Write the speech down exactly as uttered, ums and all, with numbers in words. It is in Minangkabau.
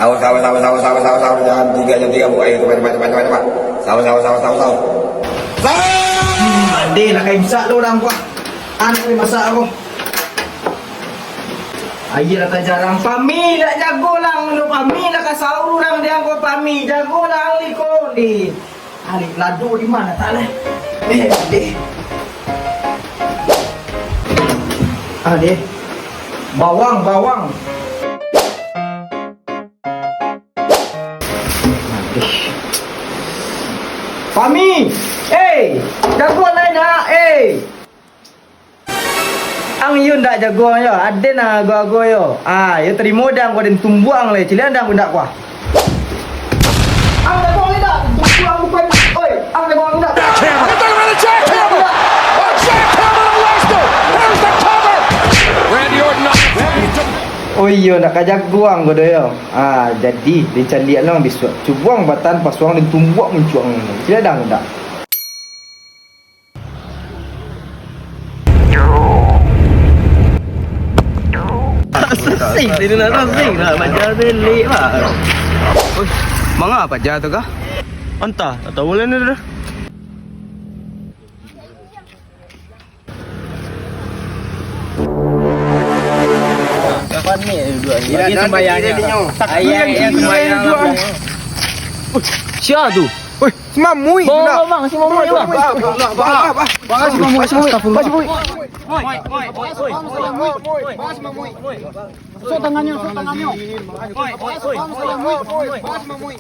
Sahur, sahur, sahur, sahur, sahur, sahur, sahur, jam tiga, jam tiga, buka aia tu, cepat, cepat, cepat, cepat, cepat. Sahur, sahur, sahur, sahur, sahur. Sahur! Deh, lah ka imsak tu urang ko. Anak ni masak ko. Aia lah tajarang. Pami, nak jago lah, lu Pami, lah ka sahur urang deh ko, Pami, jago lah, li ko, deh. Alik lado di ma tak lah? Eh, deh. Ah, deh. Bawang, bawang. Aduh. Pami! Eh! Jago lah, nak! Eh! Ang iyo ndak jago ang yo, aden ang ago-ago yo. Ah, yo tarimo dang ko den tumbuang lai, ciliak dang ko ndak kuah. Ang jago ang ndak, tumbuang bukan. Oi, ang jago ang ndak. Jackhammer! They're gonna jackhammer! A jackhammer to Lesnar! Here's the cover! Randy Orton up. Oh iyo, ndak ka jago ang ko do yo. Ah, jadi den caliak lang bisuak. Cubo ang batahan pasuang den tumbuak muncuang. Ciliak dang ko ndak. Sasing, sini nak sasing nak baca selik, Pak. Oi, manga paja tu kah? Antah, tak tahu lah ni dah. Kapan ni duduk ni? Bagi sembahyangnya. Ayah, ayah sembahyang. Sia tu? Oi, si Mamuik tu nak. Bang, bang, si Mamuik, bang. Bang, bang, bang. Bang, si Mamuik, si Mamuik. Astagfirullah. Bang, si Mamuik. Sok tangannyo, sok tangannyo. Bang, si Mamuik. Bang, si Mamuik.